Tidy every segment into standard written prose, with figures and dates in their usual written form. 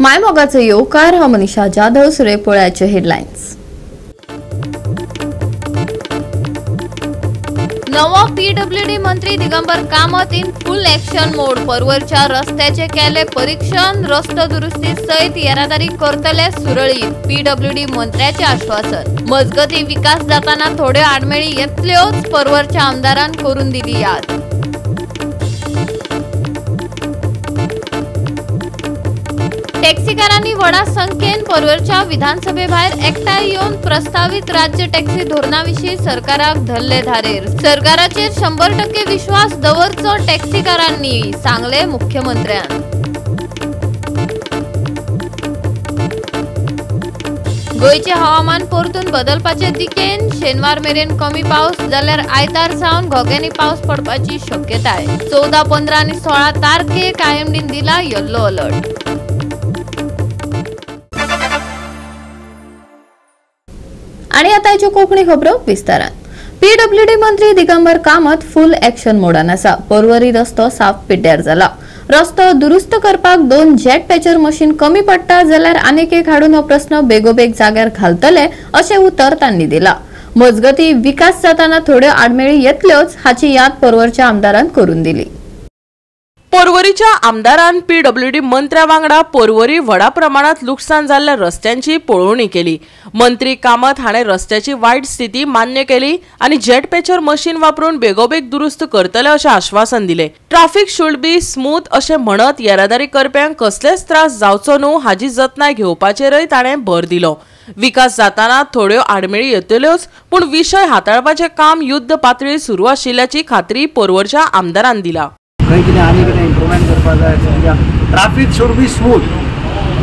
मायमोगाचो येवकार. हांव मनीषा जाधव. सुरेपोळ्याचे हेडलायन्स. नवो पीडब्ल्यूडी मंत्री Digambar Kamat in full action mode. परवरच्या रस्त्याचे केले परीक्षण, रस्तो दुरुस्ती सयत येरादारी करतले सुरळीत, पीडब्ल्यूडी मंत्र्याचे आश्वासन. मजगती विकास जाताना थोड्यो आडमेळी येतल्योच, परवरच्या आमदारान करून दिली याद. टॅक्सीकारांनी व्हडा संख्येन परवरच्या विधानसभेभायर एकठांय येवन प्रस्तावित राज्य टॅक्सी धोरणाविशीं सरकाराक धरले धारेर. सरकाराचेर 100% विश्वास दवरचो टॅक्सीकारांनी, सांगले मुख्यमंत्र्यान. गोंयचे हवामान परतून बदलपाचे दिकेन शेनवार मेरेन कमी पावस जाल्यार आयतार सावन घोग्यांनी पावस पडपाची शक्यताय. 14, 15 आनी 16 तारखेक आयएमडीन दिला येल्लो अलर्ट. आणि आता ह्यो कोंकणी खबरो विस्तारान. पीडब्ल्यूडी मंत्री दिगंबर कामत फुल एक्शन मोडान आसा. परवरी रस्तो साफ पिड्ड्यार जाला. रस्तो दुरुस्त करपाक 2 जेट पॅचर मशीन कमी पडटा जाल्यार आनीक एक हाडून हो प्रस्न बेगोबेग जाग्यार घालतले अशें उतर तांणी दिला. मजगती विकास जाताना थोड्यो आडमेळी येतल्योच हाची याद परवरच्या आमदारान करून दिली. परवरीच्या आमदारान पीडब्ल्यूडी मंत्र्या वांगडा परवरी व्हडा प्रमाणात लुकसाण जाल्ल्या रस्त्यांची पळोवणी केली. मंत्री कामत हाणें रस्त्याची वायट स्थिती मान्य केली आनी जेट पॅचर मशीन वापरून बेगोबेग दुरुस्त करतले अशें आश्वासन दिलें. ट्राफिक should be smooth अशें म्हणत येरादारी करप्यांक कसलेच त्रास जावचो न्हू हाजी जतनाय घेवपाचेरय ताणें भर दिलो. विकास जाताना थोड्यो आडमेळी येतल्योच, पूण विशय हाताळपाचें काम युद्ध पातळीर सुरू आशिल्ल्याची खात्री परवरच्या आमदारान दिला. खंय कितें आनी कितें इम्प्रुवमेंट करपाक जाय. Traffic should be smooth.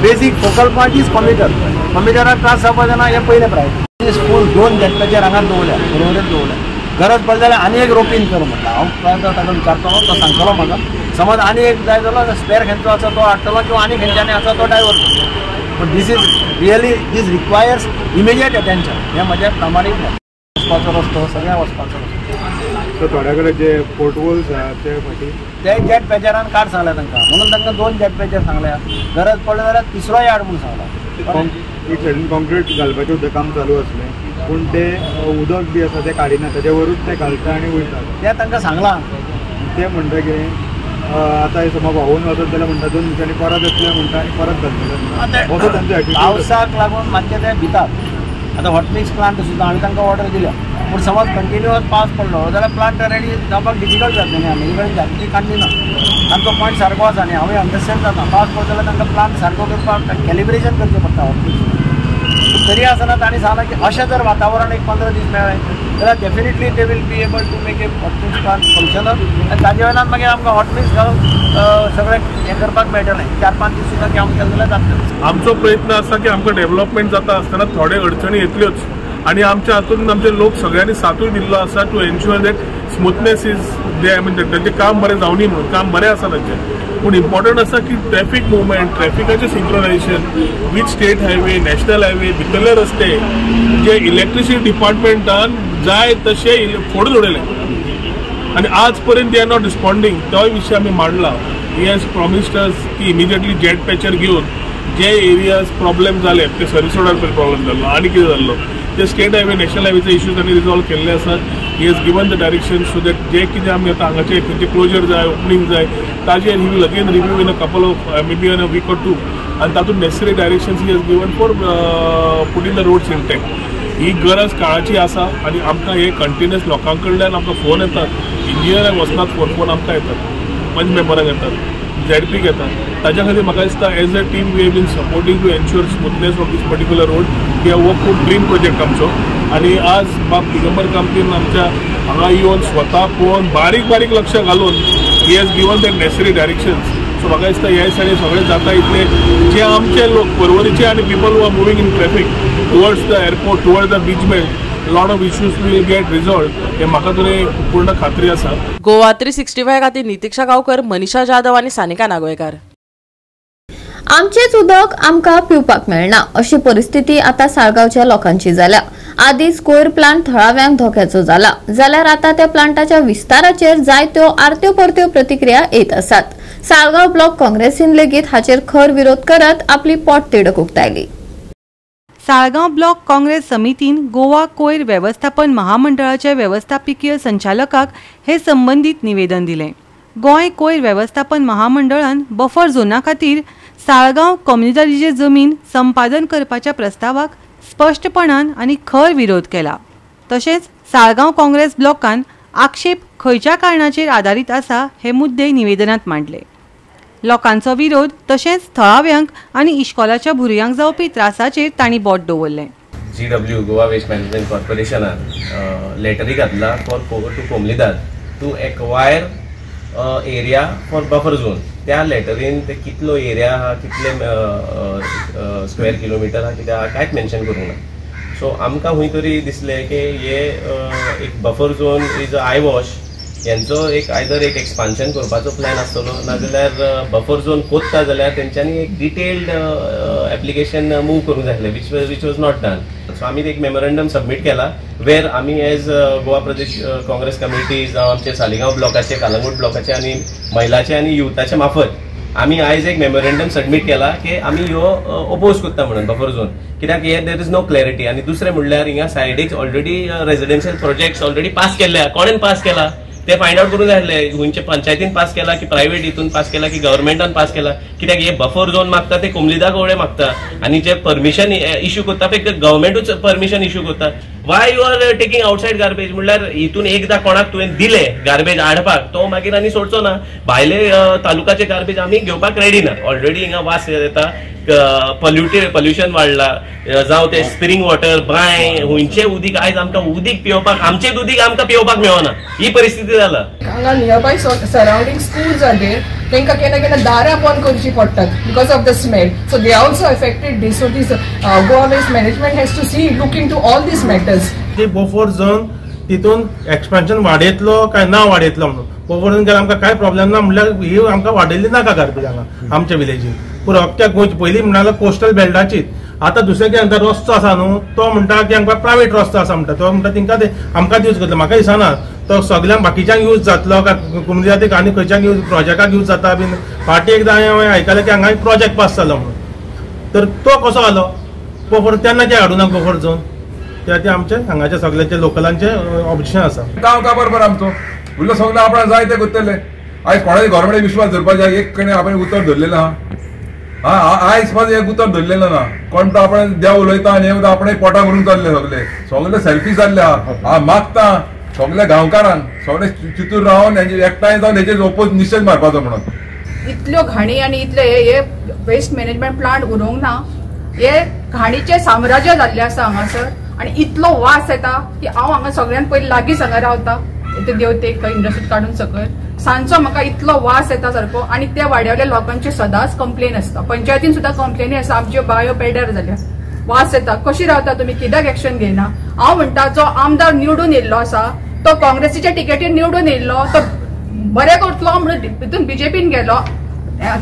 Basic focal point is commuter. कम्प्युटराक त्रास जावपाक जायना हें पयलें प्रायोरिटी. स्कूल 2 जेटपाचेर हांगाच दवरल्या, बरोबरच दवरल्या. गरज पडली जाल्यार आनी एक रोपीन कर म्हणटा. हांव ताका विचारतलो, तो सांगतलो म्हाका. समज आनी एक जाय जाल्यार स्पेर खंयचो आसा तो हाडटलो किंवा आनी खंयच्यानी आसा तो डायवर्ट करतलो. पूण this is really this requires immediate attention. हें म्हजें प्रामाणीक मत. वचपाचो रस्तो, सगळ्या वचपाचो रस्तो. सो थोड्या कडेन जे पोर्टहोल्स आहा ते फाटीं ते जेट पॅचरान काड सांगल्या तांकां, म्हणून तांकां 2 जेट पॅचर सांगल्या. गरज पडली जाल्यार तिसरोय हाड म्हूण सांगला. एक सायडीन कॉन्क्रीट घालपाचें सुद्दां काम चालू आसलें, पूण ते उदक बी आसा तें काडिना, ताजे वरूच ते घालता आनी वयता. तें तांकां सांगलां. ते म्हणटा कितें आतां समज व्हांवून वचत जाल्यार म्हणटा 2 दिसांनी परत येतले म्हणटा आनी परत घालतले. असो तांचो एटिट्यूड. पावसाक लागून मातशें ते भितात. आतां हॉटमिक्स प्लांट सुद्दां हांवें तांकां ऑर्डर दिल्या, पूण समज कंटिन्युअस पावस पडलो जाल्यार प्लांट रेडी जावपाक डिफिकल्ट जातलें न्ही. आमी कडेन जातली काडली ना. तांचो पॉयंट सारको आसा न्ही, हांवूय अंडरस्टँड जाता. पावस पडलो जाल्यार तांकां प्लांट सारको करपाक कॅलिब्रेशन करचें पडटा हॉटमिक्स. तरी आसतना तांणी सांगलां की अशें जर वातावरण एक 15 दीस मेळ्ळें जाल्यार definitely they will be able to make a hot mix plant functional. आनी ताजे वयल्यान मागीर आमकां हॉटमिक्स घालून सगळें हें करपाक मेळटलें. 4-5 दीस सुद्दां काम केलें जाल्यार जातलें. आमचो प्रयत्न आसा की आमकां डेव्हलपमेंट जाता आसतना थोडे अडचणी येतल्योच आनी आमच्या हातून आमचे लोक सगळ्यांनी साथूय दिल्लो आसा to ensure that smoothness is there. म्हणजे तांचें काम बरें जावनी म्हणून काम बरें आसा तांचें. पूण इम्पॉर्टंट आसा की ट्रॅफिक मुवमेंट, ट्रॅफिकाचें synchronisation with state highway, national highway, भितरले रस्ते जे इलेक्ट्रिसिटी डिपार्टमेंटान जाय तशे फोडून उडयले आनी आज पर्यंत they are not responding. तोय विशय आमी मांडला. He has promised अस की इमिजिएटली जेट पॅचर घेवन जे एरियाज प्रॉब्लेम जाले ते सर्वीस रोडार प्रॉब्लेम जाल्लो आनी कितें जाल्लो ते स्टेट हायवे, नॅशनल हायवेचे इश्यूज तांणी रिजॉल्व केल्ले आसात. He has given the direction so that जे कितें आमी आतां हांगाचे खंयचे क्लोजर जाय, ओपनींग जाय ताजेर he will again review in a couple of maybe in a week or 2 आनी तातूंत necessary directions he has given for putting the roads intact. ही गरज काळाची आसा आनी आमकां हे कंटिन्युअस लोकां कडल्यान आमकां फोन येतात. इंजिनियरांक वचनात फोन, फोन आमकां येतात, पंच मेंबरांक येतात, झेडपीक येतात. ताज्या खातीर म्हाका दिसता as a team we have been supporting to ensure smoothness of this particular road. हे हो खूब ड्रीम प्रोजेक्ट आमचो आनी आज बाब दिगंबर कामतीन आमच्या हांगा येवन स्वता पळोवन बारीक बारीक लक्ष घालून he has given that necessary directions. So म्हाका दिसता ह्या दिसांनी सगळें जाता इतले जे आमचे लोक परवरीचे आनी people who are moving in traffic towards the airport, towards the beach belt, lot of issues will get resolved. हे म्हाका तरी पूर्ण खात्री आसा. गोवा 365 खातीर नितिक्षा गांवकर, मनीषा जाधव आनी सानिका नागवेकर. आमचेच उदक आमकां पिवपाक मेळना अशी परिस्थिती आतां साळगांवच्या लोकांची जाल्या. आदींच कोयर प्लांट थळाव्यांक धोक्याचो जाला, जाल्यार आतां त्या प्लांटाच्या विस्ताराचेर जायत्यो आरत्यो परत्यो प्रतिक्रिया येत आसात. साळगांव ब्लॉक काँग्रेसीन लेगीत हाचेर खर विरोध करत आपली पोटतिडक उक्तायली. साळगांव ब्लॉक काँग्रेस समितीन गोवा कोयर वेवस्थापन महामंडळाच्या वेवस्थापकीय संचालकाक हे संबंदीत निवेदन दिलें. गोंय कोयर वेवस्थापन महामंडळान बफर झोना खातीर साळगांव कम्युनिदादीचे जमीन संपादन करपाच्या प्रस्तावाक स्पश्टपणान आनी खर विरोध केला. तशेंच साळगांव काँग्रेस ब्लॉकान आक्षेप खंयच्या कारणाचेर आदारीत आसा हे मुद्दे निवेदनात मांडले. लोकांचो विरोध तशेंच थळाव्यांक आनी इश्कोलाच्या भुरग्यांक जावपी त्रासाचेर तांणी बोट दवरलें. GW Goa waste management कॉर्पोरेशनान लेटरी घातला for to Comunidade to acquire area for buffer zone. त्या लेटरीन ते कितलो एरिया आहा, कितले स्क्वेअर किलोमिटर आहा, कितें आहा कांयच मेन्शन करूंक ना. सो आमकां खंय तरी दिसलें की हे एक buffer zone is a eyewash, हेंचो एक आयदर एक एक्सपान्शन करपाचो प्लॅन आसतलो, नाजाल्यार बफर झोन कोत्ता जाल्यार तेंच्यांनी एक डिटेल्ड एप्लिकेशन मूव करूंक जाय आसलें, which was not done. So आमी एक मेमोरंडम सबमीट केला वेर आमी एज गोवा प्रदेश काँग्रेस कमिटी जावं आमचे सालिगांव ब्लॉकाचे, कालंगूट ब्लॉकाचे आनी महिलाचे आनी युथाचे मार्फत आमी आयज एक मेमोरंडम सबमीट केला की आमी ह्यो ओपोज करता म्हणून बफर झोन, कित्याक हे there is no clarity. आनी दुसरें म्हणल्यार हिंगा सायडीक already residential projects already pass केल्ले, कोणेन पास केला ते फायंड आवट करूंक जाय आसले, खंयचे पंचायतीन पास केला की प्रायवेट हितून पास केला की गव्हर्मेंटान पास केला, कित्याक हे बफर झोन मागता ते कोमलीदा कडेन मागता आनी जे परमिशन इश्यू करता पळय गव्हर्मेंटूच परमिशन इश्यू करता. Why you are taking outside garbage म्हणल्यार हितून एकदां कोणाक तुवें दिलें गार्बेज हाडपाक तो मागीर आनी सोडचो ना. भायले तालुकाचे गार्बेज आमी घेवपाक रेडी ना. ऑलरेडी हिंगा वास येता, पॉल्युशन वाडला, जावं ते स्प्रिंग वॉटर, बांय, खंयचें उदीक आयज आमकां उदीक पिवपाक, आमचें उदीक आमकां पिवपाक मेळना ही परिस्थिती जाला. हांगा nearby surrounding schools are there, तांकां केन्ना केन्ना दारां बंद करचीं पडटात because of the smell. So they also affected this. So this Goa waste management has to see look into all these matters. Buffer zone तितून एक्सपान्शन वाडयतलो काय ना वाडयतलो म्हणून बफर झोन केल्यार आमकां कांय प्रॉब्लेम ना, म्हणल्यार ही आमकां वाडयल्ली नाका गार्बेज हांगा आमच्या विलेजीन पुरो अख्ख्या गोंयची. पयलीं म्हणालो कोस्टल बेल्टाचीच, आतां दुसरें कितें म्हणटा रस्तो आसा न्हू तो म्हणटा की आमकां प्रायवेट रस्तो आसा म्हणटा, तो म्हणटा तेंकां ते आमकां यूज करतलो. म्हाका दिसना तो सगळ्यांक बाकीच्यांक यूज जातलो काय कोमुनिदादीक आनी खंयच्याक यूज प्रोजेक्टाक यूज जाता बीन. फाटीं एकदां हांवें आयकलें की हांगा एक प्रोजेक्ट पास जालो म्हणून, तर तो कसो आलो बफर तेन्ना कित्याक हाडूना बफर झोन, त्या ते आमचे हांगाचे सगळ्यांचे लोकलांचे ऑब्जेक्शन आसा. गांव का बरोबर आमचो उरलो सगळें आपणाक जाय तें करतले. आयज कोणाचे गव्हर्मेंटाक विश्वास धरपाक जाय, एक कडेन आपण उतर धरलेलें आहा, आयज पासून एक उतर धरलेलें ना. कोण तो आपण देव उलयता आनी हें आपणें पोटा भरून चल्ले, सगळे सगळे सेल्फी जाल्ले आहा. मागता सगल्या गांवकारांक सगळे चितूर रावन एकठांय जावन हेचेर ओपोज निशेध मारपाचो म्हणून. इतल्यो घाणी आनी इतले हे वेस्ट मॅनेजमेंट प्लांट उरोवंक ना, हे घाणीचें साम्राज्य जाल्लें आसा हांगासर आनी इतलो वास येता की हांव हांगा सगळ्यान पयलीं लागींच हांगा रावता, देवतेक इंडस्ट्री काडून सकयल सांजचो म्हाका इतलो वास येता सारको. आनी त्या वाड्यावयल्या लोकांची सदांच कंप्लेन आसता, पंचायतीन सुद्दां कंप्लेनी आसा, आमच्यो बायो पेड्यार जाल्या, वास येता, कशी रावता तुमी, कित्याक एक्शन घेयना. हांव म्हणटा जो आमदार निवडून येयल्लो आसा तो काँग्रेसीच्या टिकेटीर निवडून येयल्लो, तो बरें करतलो म्हणून तितून बीजेपीन गेलो,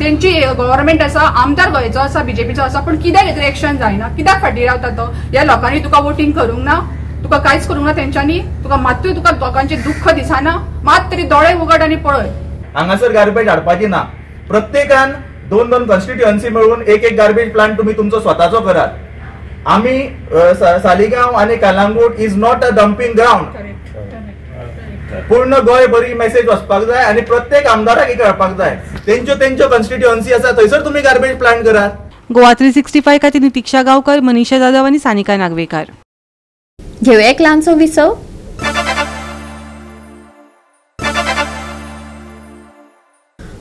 तेंची गव्हर्मेंट आसा, आमदार गोंयचो आसा, बीजेपीचो आसा, पूण कित्याक हेचेर एक्शन जायना, कित्याक फाटीं रावता तो. ह्या लोकांनी तुका वोटींग करूंक ना, तुका कांयच करूंक ना तेंच्यांनी, तुका मात्तूय तुका लोकांचें दुख्ख दिसना, मात तरी दोळे उगड आनी पळय. हांगासर गार्बेज हाडपाची ना, प्रत्येकान दोन दोन कॉन्स्टिट्युएन्सी मेळून एक एक गार्बेज प्लांट तुमी तुमचो स्वताचो करात. आमी सालिगांव आनी Calangute is not a dumping ground. पूर्ण गोंय बरी मेसेज वचपाक जाय आनी प्रत्येक आमदाराक एक कळपाक जाय तेंच्यो तेंच्यो कॉन्स्टिट्युएन्सी आसा थंयसर तुमी गार्बेज प्लांट करात. गोवा 365 खातीर नितीक्षा गांवकर, मनीषा जाधव आनी सानिका नागवेकार. घेऊया एक ल्हानसो विसव.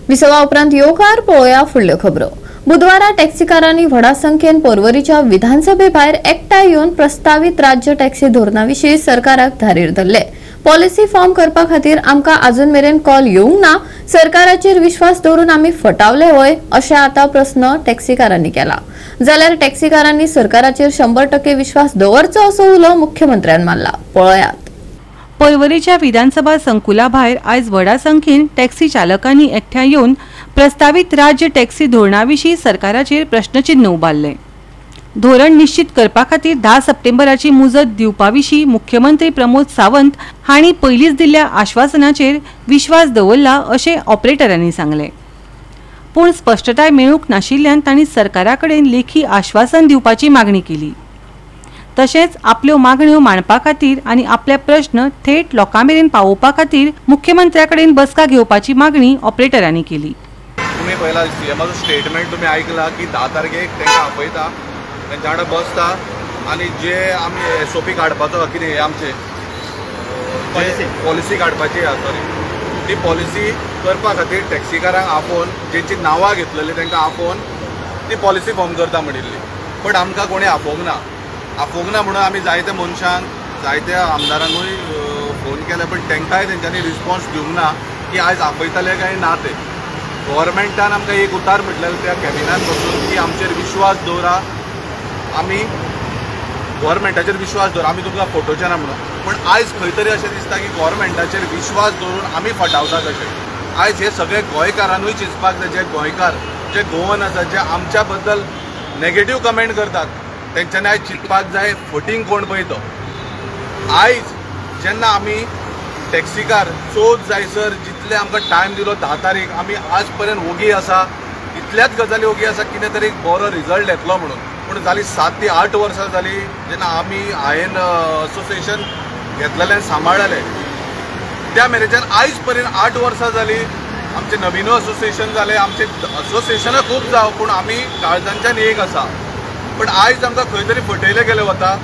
विसवा उपरांत येवकार पळोवया फुडल्यो खबरो. बुधवारा टॅक्सीकारांनी व्हडा संख्येन पोरवरीच्या विधानसभे भायर एकठांय येवन प्रस्तावीत राज्य टॅक्सी धोरणा विशीं सरकाराक धारेर धरले. पॉलिसी फॉर्म करपा खातीर आमकां अजून मेरेन कॉल येवंक ना, सरकाराचेर विश्वास दवरून आमी फटावले व्हय अशें आतां प्रस्न टॅक्सीकारांनी केला. जाल्यार टॅक्सीकारांनी सरकाराचेर 100% विश्वास दवरचो असो उलो मुख्यमंत्र्यान मारला. पळयात. पर्वरीच्या विधानसभा संकुला भायर आयज व्हडा संख्येन टॅक्सी चालकांनी एकठांय येवन प्रस्तावीत राज्य टॅक्सी धोरणा विशीं सरकाराचेर प्रश्नचिन्ह उबारलें. धोरण निश्चित करपा खातीर 10 सप्टेंबराची मुजत दिवपा विशीं मुख्यमंत्री प्रमोद सावंत हांणी पयलींच दिल्ल्या आश्वासनाचेर विश्वास दवरला अशें ऑपरेटरांनी सांगलें. पूण स्पश्टताय मेळूंक नाशिल्ल्यान तांणी सरकारा कडेन लेखी आश्वासन दिवपाची मागणी केली. तशेंच आपल्यो मागण्यो मांडपा खातीर आनी आपले प्रश्न थेट लोकां मेरेन पावोवपा खातीर मुख्यमंत्र्या कडेन बसका घेवपाची मागणी ऑपरेटरांनी केली. तुमी पयला सीएमाचो स्टेटमेंट तुमी आयकला की 10 तारखेक तांकां आपयता, तेंच्या वांगडा बसता आनी जे आमी एसओपी काडपाचो कितें हे आमचे पॉलिसी काडपाची आहा, सॉरी, ती पॉलिसी करपा खातीर टॅक्सीकारांक आपोवन जेंची नांवां घेतलेली तांकां आपोवन ती पॉलिसी फॉर्म करता म्हणिल्ली. बट आमकां कोणें आपोवंक ना. आपोवंक ना म्हणून आमी जायत्या मनशांक, जायत्या आमदारांकूय फोन केले, पण तांकांय तेंच्यांनी रिस्पॉन्स दिवंक ना की आयज आपयतले काय ना ते. गव्हर्मेंटान आमकां एक उतार म्हटलेलें त्या कॅबिनान बसून की आमचेर विश्वास दवरा, आमी गव्हर्मेंटाचेर विश्वास दवर, आमी तुमकां फटोवचे ना म्हणून. पूण आयज खंय तरी अशें दिसता की गव्हर्मेंटाचेर विश्वास दवरून आमी फटावता कशें. आयज हे सगळे गोंयकारानूय चिंतपाक जाय, जे गोंयकार, जे गोवन आसा, जे आमच्या बद्दल नेगेटीव कमेंट करतात तेंच्यांनी आयज चिंतपाक जाय फटींग कोण पळय तो. आयज जेन्ना आमी टॅक्सीकार चवथ जायसर जितले आमकां टायम दिलो 10 तारीख, आमी आज पर्यंत ओगी आसा, इतल्याच गजाली ओगी आसा कितें तरी एक बरो रिजल्ट येतलो म्हणून. पूण जाली 7 ते 8 वर्सां जाली जेन्ना आमी हांवें असोसिएशन घेतलेलें, सांबाळलें, त्या मेरेच्यान आयज पर्यंत 8 वर्सां जाली. आमचें नवीन असोसिएशन जालें, आमचें असोसिएशनां खूब जावं, पूण आमी काळजांच्यान एक आसा. पण आयज आमकां खंय तरी फटयलें गेलें वता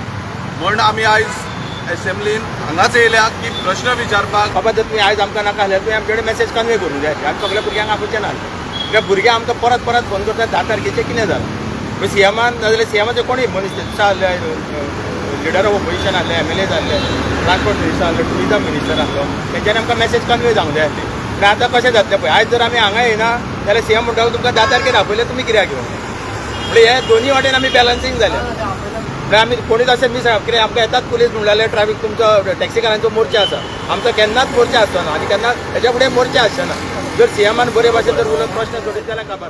म्हण आमी आयज एसेंब्लीन हांगाच येयल्या की प्रश्न विचारपाक. बाबा जर तुमी आयज आमकां नाका जाल्यार तुमी आमचे कडेन मॅसेज कन्वे करूंक जाय. आमी सगळ्या भुरग्यांक आपोवचें ना, कित्याक भुरगे आमकां परत परत फोन करतात 10 तारखेचें कितें जालां. सीएमान नाजाल्यार सीएमाचे कोणूय मनीस आहले, लिडर ऑफ ऑपोजिशन आहले, एमएलए आहले, ट्रान्सपोर्ट मिनिस्टर आहलो, टुरिजम मिनिस्टर आहलो, तेंच्यांनी आमकां मॅसेज कन्वे जावंक जाय आसली. पूण आतां कशें जातलें पळय, आयज जर आमी हांगा येयना जाल्यार सीएम म्हणटालो तुमकां 10 तारखेर आपयलें, तुमी कित्याक घेवंक. म्हणजे हे दोन्ही वाटेन आमी बॅलन्सींग जालें. म्हणल्यार आमी कोणीच अशें मिस कित्याक आमकां येतात पुलीस म्हणलें ट्राफीक तुमचो टॅक्सीकारांचो मोर्चा आसा, आमचो केन्नाच मोर्चा आसचो ना आनी केन्ना हेच्या फुडें मोर्चा आसचे ना. जर सीएमान बरे भाशेन जर उलोवन प्रश्न सोडयत जाल्यार काबार.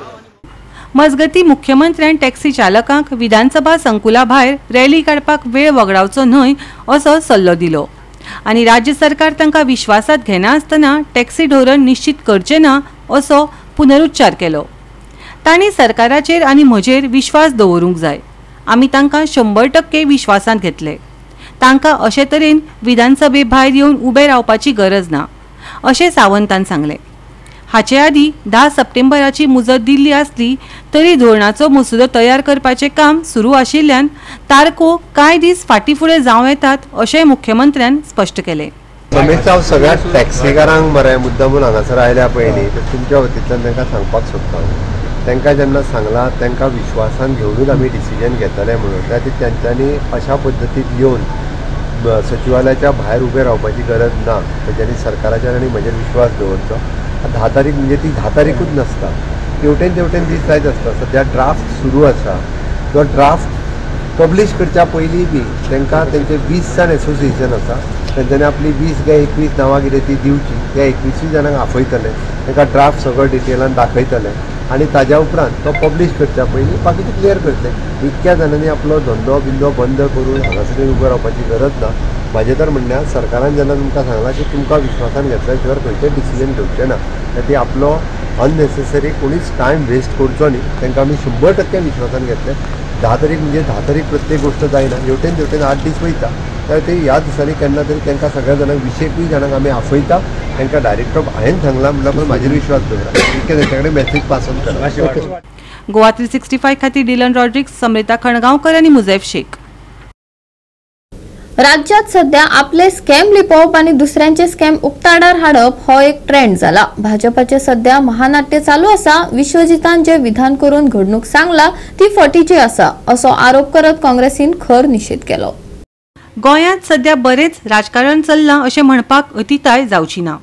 मजगती मुख्यमंत्र्यान टॅक्सी चालकांक विधानसभा संकुला भायर रॅली काडपाक वेळ वगडावचो न्हय असो सल्लो दिलो आनी राज्य सरकार तांकां विश्वासात घेना आसतना टॅक्सी धोरण निश्चित करचें ना असो पुनरुच्चार केलो. तांणी सरकाराचेर आनी म्हजेर विश्वास दवरूंक जाय. आमी तांकां 100% विश्वासांत घेतले. तांकां अशे तरेन विधानसभे भायर येवन उबे रावपाची गरज ना अशें सावंतान सांगलें. हाचे आदीं 10 सप्टेंबराची मुजत दिल्ली आसली तरी धोरणाचो मसुदो तयार करपाचें काम सुरू आशिल्ल्यान तारखो कांय दीस फाटीं फुडें जावं येतात अशें मुख्यमंत्र्यान स्पश्ट केलें. समेस्त हांव सगळ्या टॅक्सीकारांक मरे मुद्दामून हांगासर आयल्या पयलीं तर तुमच्या वतींतल्यान तांकां सांगपाक सोदता. तांकां जेन्ना सांगलां तांकां विश्वासान घेवनूच आमी डिसिजन घेतले म्हणून, त्या खातीर तेंच्यांनी अशा पद्दतीन येवन सचिवालयाच्या भायर उबे रावपाची गरज ना. तेंच्यांनी सरकाराचेर आनी म्हजेर विश्वास दवरचो. 10 तारीख म्हणजे ती 10 तारीखूच नासता, तेवटेन तेवटेन दीस जायत आसता. सद्या ड्राफ्ट सुरू आसा, तो ड्राफ्ट पब्लीश करच्या पयलीं बी तांकां तेंचे 20 जाण एसोसिएशन आसा, तेंच्यांनी आपली 20 काय 21 नांवां कितें ती दिवची. त्या 21 जाणांक आपयतले, तांकां ड्राफ्ट सगळो डिटेलान दाखयतले आनी ताज्या उपरांत तो पब्लीश करच्या पयलीं बाकीचे क्लियर करतले. इतक्या जाणांनी आपलो धंदो बिंदो बंद करून हांगासर उबो रावपाची गरज ना. म्हाजें तर म्हणणें, सरकारान जेन्ना तुमकां सांगलां की तुमकां विश्वासान घेतल्या शिवाय खंयचें डिसिजन घेवचें ना, त्या आपलो अननेसेसरी कोणीच टायम वेस्ट करचो न्ही. तांकां आमी 100% विश्वासान घेतले. 10 तारीख म्हणजे 10 तारीख प्रत्येक गोश्ट जायना, हेवटेन तेवटेन 8 दीस वयता. त्या खातीर ह्या दिसांनी केन्ना तरी तांकां सगळ्या जाणांक 20-21 जाणांक आमी आपयता. तांकां डायरेक्ट हांवें सांगलां म्हणल्यार पण म्हाजेर विश्वास दवरा, इतकें तेंच्या कडेन मॅसेज पास ऑन करा. गोवा 365 खातीर डिलन रॉड्रिक्स, समृता खणगांवकर आनी मुजैफ शेख. राज्यात सध्या आपले स्कॅम लिपोवप आणि दुसऱ्यांचे स्कॅम उक्ताडार हाडप हो एक ट्रेंड जाला. भाजपाचे सध्या महानाट्य चालू आसा. विश्वजितान जे विधान करून घडणूक सांगला ती फटीची आसा असो आरोप करत काँग्रेसीन खर निषेध केलो. गोंयांत सध्या बरेच राजकारण चल्लां अशें म्हणपाक अतिताय जावची ना.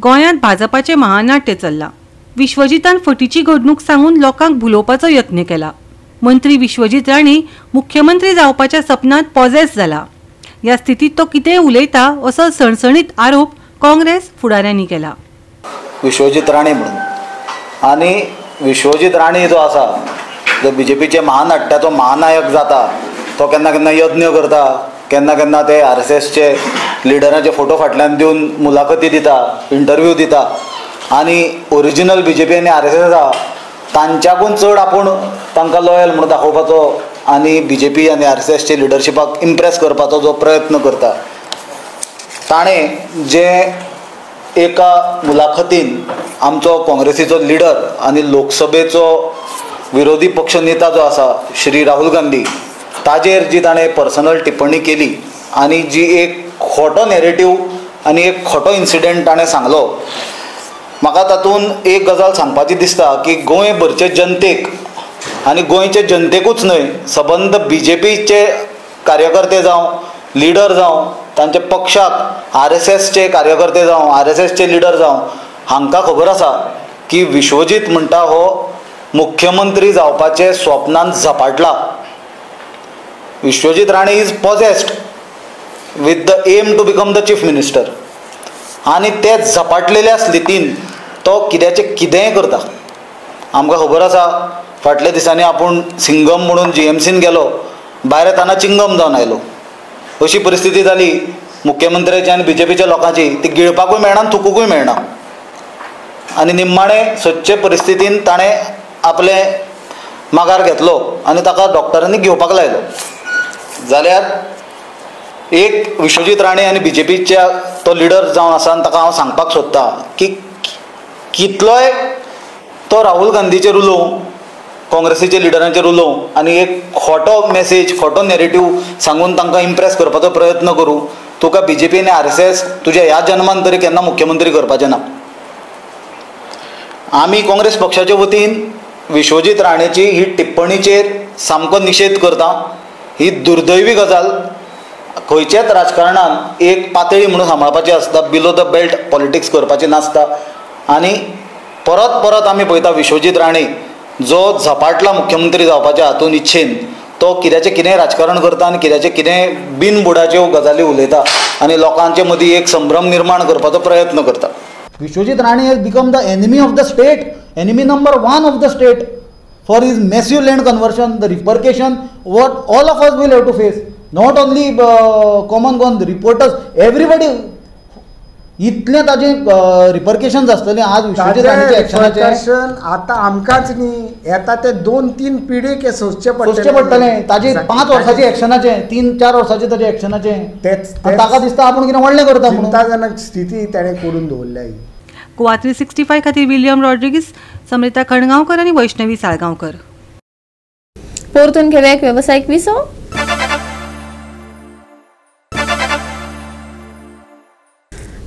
गोंयांत भाजपाचें महानाट्य चल्लां. विश्वजितान फटीची घडणूक सांगून लोकांक भुलोवपाचो यत्न केला. मंत्री विश्वजीत राणे मुख्यमंत्री जावपाच्या सपनांत पॉझेस जाला. ह्या स्थितीत तो कितें उलयता असो सणसणीत आरोप काँग्रेस फुडाऱ्यांनी केला. विश्वजीत राणे म्हणून आनी विश्वजीत राणे जो आसा जो बीजेपीचे महानाट्याचो महानायक जाता तो केन्ना केन्ना यज्ञ करता, केन्ना केन्ना ते आरएसएसचे लिडरांचे फोटो फाटल्यान दिवन मुलाखती दिता, इंटरव्यू दिता आनी ओरिजिनल बीजेपी आनी आरएसएस आसा तांच्याकून चड आपूण तांकां लॉयल म्हणून दाखोवपाचो आनी बीजेपी आनी आरएसएसचे लिडरशिपाक इम्प्रेस करपाचो जो प्रयत्न करता. ताणें जे एका मुलाखतीन आमचो काँग्रेसीचो लिडर आनी लोकसभेचो विरोधी पक्ष नेता जो आसा श्री राहुल गांधी ताजेर जी ताणें पर्सनल टिप्पणी केली आनी जी एक खोटो नॅरेटीव आनी एक खोटो इन्सिडंट ताणें सांगलो, म्हाका तातूंत एक गजाल सांगपाची दिसता की गोंयभरचे जनतेक आनी गोंयचे जनतेकूच न्हय सबंद बीजेपीचे कार्यकर्ते जावं लिडर जावं तांच्या पक्षाक आरएसएसचे कार्यकर्ते जावं आरएसएसचे लिडर जावं हांकां खबर आसा की विश्वजीत म्हणटा हो मुख्यमंत्री जावपाचे स्वप्नान झपाटला. Vishwajit Rane is possessed with the aim to become the chief minister आनी ते झपाटलेल्या स्थितीन तो कित्याचें कितेंय करता. आमकां खबर आसा फाटल्या दिसांनी आपूण सिंगम म्हणून जीएमसीन गेलो, भायर येताना चिंगम जावन आयलो. अशी परिस्थिती जाली मुख्यमंत्र्याची आनी बीजेपीच्या लोकांची, ती गिळपाकूय मेळना आनी थुकुकूय मेळना. आनी निमाणें सदचे परिस्थितीन ताणें आपलें मागार घेतलो आनी ताका डॉक्टरांनी घेवपाक लायलो. जाल्यार एक विश्वजीत राणे आनी बीजेपीच्या तो लिडर जावन आसा आनी ताका हांव सांगपाक सोदता की कितलोय तो राहुल गांधीचेर उलोवं, काँग्रेसीच्या लिडरांचेर उलोवं आनी एक खोटो मॅसेज खोटो नॅरेटीव सांगून तांकां इम्प्रेस करपाचो प्रयत्न करूं, तुका बीजेपी आनी आरएसएस तुज्या ह्या जन्मान तरी केन्ना मुख्यमंत्री करपाचें ना. आमी काँग्रेस पक्षाचे वतीन विश्वजीत राणेची ही टिप्पणीचेर सामको निशेध करता. ही दुर्दैवी गजाल. खंयच्याच राजकारणान एक पातळी म्हणून सांबाळपाची आसता, बिलो the belt politics करपाची नासता. आनी परत परत आमी पळयता विश्वजीत राणे जो झपाटला मुख्यमंत्री जावपाच्या हातून इच्छेन तो कित्याचें कितें राजकारण करता आनी कित्याचें कितें बिनबुडाच्यो गजाली उलयता आनी लोकांचे मदीं एक संभ्रम निर्माण करपाचो प्रयत्न करता. Vishwajit Rane has become the enemy of the state, enemy number 1 of the state for his massive land conversion, the repercussion what all of us will have to face, not only common Goan, the reporters, everybody. इतलें ताजें रिपर्केशन आसतलें आज विश्वजीत राणेच्या एक्शनाचें. आतां आमकांच न्ही येता ते 2-3 पिढीक सोंसचें पडटलें. ताजे 5 वर्साचें एक्शनाचें, 3-4 वर्साचें ताजें एक्शनाचें. तेच ताका दिसता आपूण कितें व्हडलें करता. चिंताजनक स्थिती ताणें करून दवरल्या. गोवा 365 खातीर विलियम रॉड्रिगीस, समृता खणगांवकर आनी वैष्णवी साळगांवकर. परतून घेवया एक वेवसायीक विसव.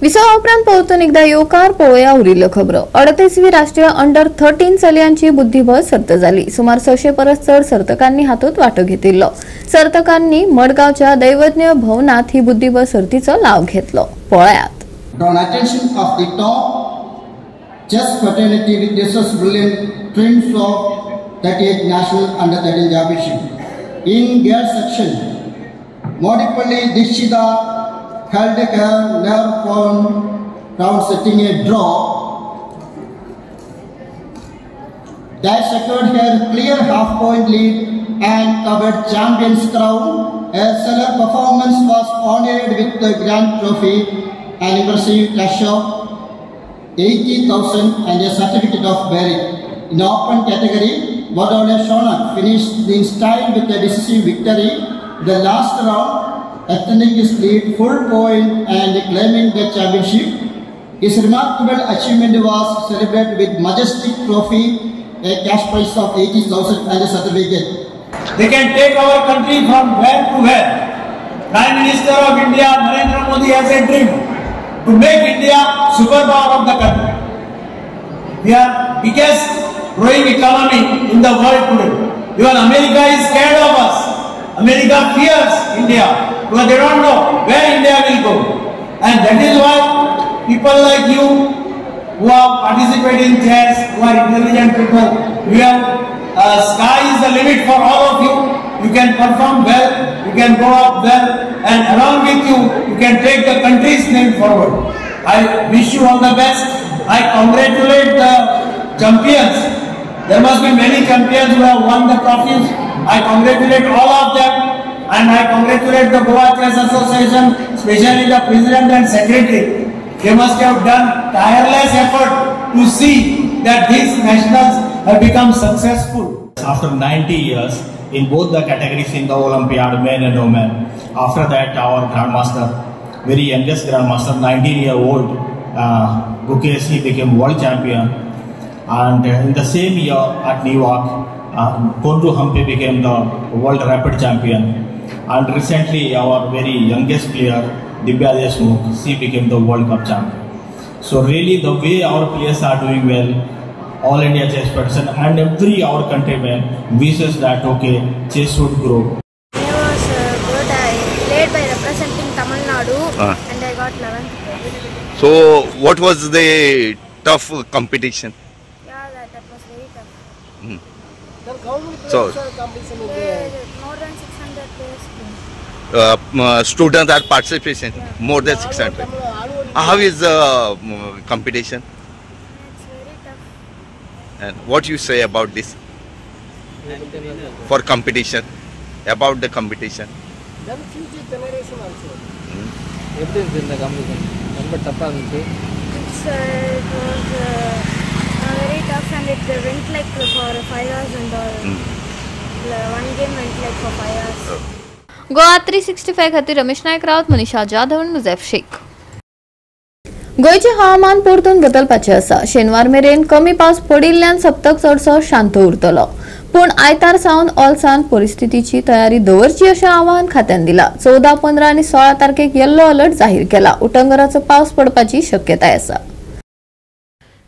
विसवा उपरांत परतून एकदा येवकार पळोवया उरिल्ल्यो खबरो. 38वी राष्ट्रीय अंडर 13 चलयांची बुद्धिबळ सर्त जाली. सुमार 600 परस चड सर्तकांनी हातूंत वांटो घेतिल्लो. सर्तकांनी मडगांवच्या दैवज्ञ भवनात ही बुद्धिबळ सर्तीचो लाव घेतलो. पळयात. Drawn attention of the top chess fraternity with this brilliant triumph of 38th National Under 13 Championship. In girls section, Modipalli Dikshita held her nerve on round setting a draw that secured her clear half-point lead and covered champion's crown. Her stellar performance was honored with the grand trophy, an impressive cash of 80,000 and a certificate of merit. In open category, Vadole Shonak finished in style with a decisive victory. The last round, extending his lead full point and claiming the championship. His remarkable achievement was celebrated with majestic trophy, a cash prize of 80,000 and a certificate. They can take our country from where to where. Prime Minister of India Narendra Modi has a dream to make India superpower of the country. We are biggest growing economy in the world today. Even America is scared of us. America fears India because they don't know where India will go. And that is why people like you who are participating in chess, who are intelligent people, we are, sky is the limit for all of you. You can perform well, you can go up well, and along with you, you can take the country's name forward. I wish you all the best. I congratulate the champions. There must be many champions who have won the trophies. I congratulate all of them and I congratulate the Goa Chess Association, especially the president and secretary. They must have done tireless effort to see that these nationals have become successful. After 90 years, in both the categories in the Olympiad, men and women. After that, our grandmaster, very youngest grandmaster, 19-year-old Gukesh, he became world champion. And in the same year at Newark, Koneru Humpy became the world rapid champion. And recently, our very youngest player, Divya Deshmukh, she became the World Cup champion. So really, the way our players are doing well, All India Chess Federation and every our countryman wishes that okay, chess should grow. It was good. I played by representing Tamil Nadu and I got 11th place. So what was the tough competition? Yeah, that was very tough. So more than 600 players. Students are participation, yeah. More than 600. How is the competition? And what you say about this for competition, about the competition? Then future generation also. Everything in the competition. Number tough. It was very tough and it went like for 5 hours and all. One game went like for 5 hours. Goa 365 खातीर रमेश नायक रावत, मनीषा जाधव आनी मुजैफ शेख. गोंयचें हवामान परतून बदलपाचें आसा. शेनवार मेरेन कमी पावस पडिल्ल्यान सप्तक चडसो शांत उरतलो, पूण आयतार सावन ओलसाण परिस्थितीची तयारी दवरची अशें आवाहन खात्यान दिलां. 14, 15 आनी 16 तारखेक येल्लो अलर्ट जाहीर केला. उटंगराचो पावस पडपाची शक्यताय आसा.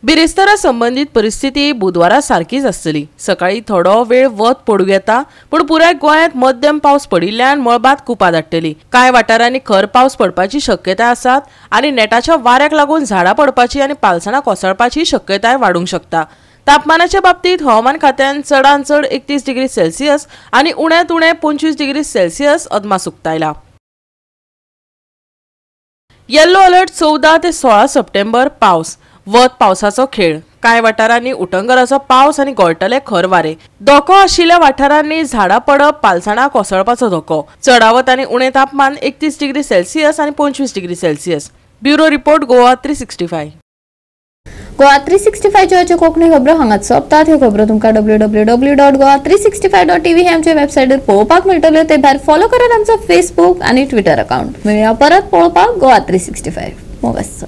बिरेस्तारा संबंदीत परिस्थिती बुधवारा सारकीच आसतली. सकाळी थोडो वेळ वत पडूं येता, पूण पुराय गोंयांत मध्यम पावस पडिल्ल्यान मळबांत कुपां दाट्टली. कांय वाठारांनी खर पावस पडपाची शक्यताय आसात आनी नेटाच्या वाऱ्याक लागून झाडां पडपाची आनी पालसणां कोसळपाची शक्यताय वाडूंक शकता. तापमानाच्या बाबतीत हवामान खात्यान चडांत चड 31 डिग्री सेल्सियस आनी उण्यांत उणें 25 डिग्री सेल्सियस अदमास उक्तायला. येल्लो अलर्ट 14 ते 16 सप्टेंबर. पावस, वत, पावसाचो खेळ. कांय वाठारांनी उटंगराचो पावस आनी गळटले खर वारे. धोको आशिल्ल्या वाठारांनी झाडां पडप, पालसणां कोसळपाचो धोको. चडावत आनी उणें तापमान 31 डिग्री सेल्सियस आनी 25 degree Celsius. Bureau report, Goa 365. Goa 365 Konkani खबरो हांगाच सोंपतात. ह्यो खबरो तुमकां www.goa365.tv हे आमच्या वेबसायटीर पळोवपाक मेळटल्यो. ते भायर फॉलो करात आमचो फेसबूक आनी ट्विटर अकाउंट. मेळया परत पळोवपाक गोवा 365. मोगासो.